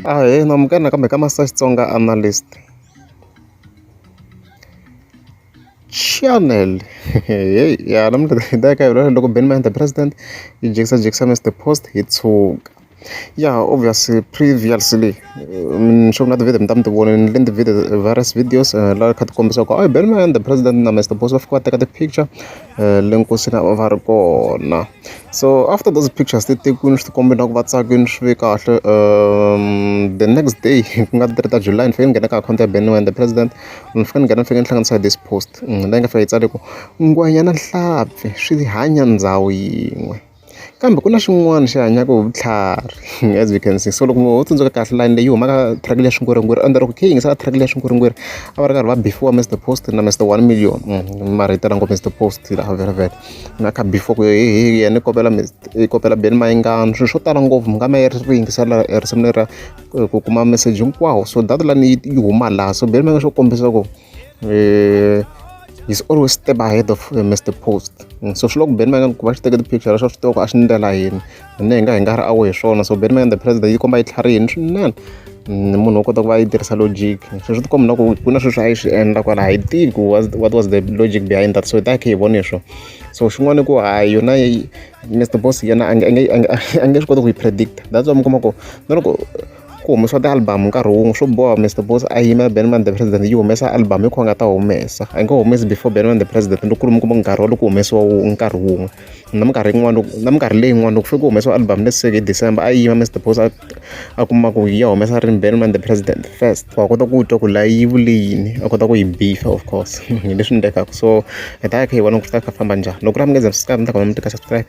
Ahee na amukela nakambe ka Master Xitsonga Analyst Channel heyi ya namuntlha hi ta ka hi loko Benny Mayengani the president yi jikisajikisa Mister Post hi tshuka ya obviously previously ni sure na ti-video mi ta mi ti vonile ni le ti-video various videos la kha ti kombisa ku a Benny Mayengani the president na Mister Post va fika va teka ti-picture le nkosini a va ri kona. So after those pictures ti tekiwile swi tikomba ingaku va tsakile swi ve kahle the next day ku nga ti ta July ni fike ni nghena ka akhawunti ya Benny Mayengani the president ni fike ni nghena ni fike ni hlanganisa hi this post leyi nga fika yi tsale ku ngwenya na nhlampfi swi hanya ndhawu yin'we kambe ku na xin'wana xi hanyaka hi vutlhari as you can see so loko ho tsundzuka kahle line leyi huma ka track leya Xingwiringwiri ende loko khe yi yingisela track leya Xingwiringwiri a va ri karhi va bifiwa Mister Post na Mister One Million marito la ngo Mister Post laha vhele vhele na kha before ku hehe yena i kopela i kopela Benny Mayengani swilo swo tala ngopfu mi nga ma ri yingisela risimu leriya ku kuma message hinkwawo so that line yi huma laha so Benny Mayengani xo kombisa ku he's always step ahead of Mister Post so swi loko Benny Mayengani ku va xi teke ti-picture swa swi tiva ku a xi ndlela yini ene hi nga hi nga ri aware hi swona so Benny Mayengani the president yi komba yi tlharihini swinene munhu wo kota ku va yi tirhisa logic so swi tikomba na ku ku na swilo swi a yi swi endla kwala a hi tivi ku what was the logic behind that so hi ta kha hi vona hi swona so xin'wana i ku hayi yona Mister Boss yena a nge a nge a nge swi koti ku yi predict that's why mi kuma ku na loko ku humesiwa ti-album nkarhi wun'we swo boha Mister Boss a yimela Benny Mayengani the president yi humesa album hi kho a nga ta humesa a nge humesi before Benny Mayengani the president loko ku ri mi kuma nkarhi wa loko ku humesiwa nkarhi wun'we na minkarhi yin'wana na minkarhi leyin'wana loko fike ku humesiwa album let's say hi December a yima Mister Boss a a kuma ku yi ya humesa rini Benny Mayengani the president first wa kota ku twa ku la yi vule yini a kota ku yi beef-a of course hi leswi endlekaka so hi ta ya kha hi vona ku swi ta kha famba njhani loko ku ri mi nge za subscribe mi ta kona mi tika subscribe.